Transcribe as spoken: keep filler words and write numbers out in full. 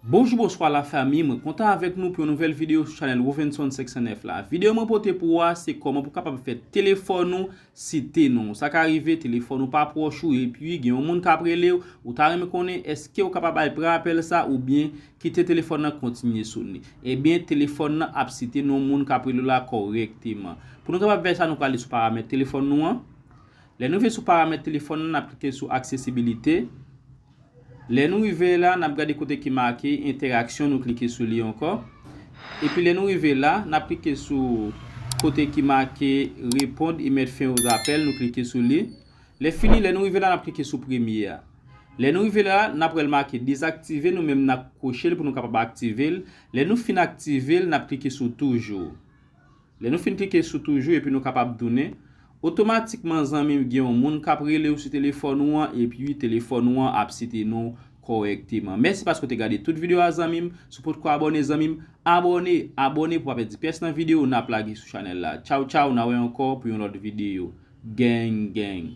Bonjou, bonswa lafanmi, mwen kontan avèk nou pou yon nouvèl videyo sou chanèl Rovenson senk san nèf la. Videyo mwen pote pou ou a, se kòman pou kapab fè telefòn ou site non w. Sa ka rive, telefòn ou pa pwòch ou, epi gen yon moun k ap rele w, ou ta renmen konnen èske w kapab al pran apèl sa oubyen kite telefòn nan kontinye sone. Ebyen, telefòn nan ap site non moun k ap rele w la kòrèkteman. Pou nou kapab fè sa, nou prale sou paramèt telefòn nou an. Lè nou rive sou paramèt telefòn nan, n ap klike sou aksesibilite. Lè nou rive la, n ap gade kote ki make entèraksyon, nou klike sou li ankò. Epi lè nou rive la, n ap klike sou kote ki make répondre et mettre fin aux appels, nou klike sou li. Lè fini, lè nou rive la, n ap klike sou premye a. Lè nou rive la, n ap wè l make dezaktive, nou menm n ap kwoche l pou nou kapab aktive l. Lè nou fin aktive l, n ap klike sou toujours. Lè nou fin klike sou toujours epi nou kapab tounen, otomatikman zanmi m gen yon moun k ap rele w sou telefòn ou an epi telefòn ou an ap site non w kòrèkteman. Mèsi paske w te gade tout videyo a zanmi m. Si w potko abòne zanmi m, abòne, abòne pou w pa pèdi pyès nan videyo n ap lage sou chanèl la. Tchaw tchaw, n a wè ankò pou yon lòt videyo. Gang gang.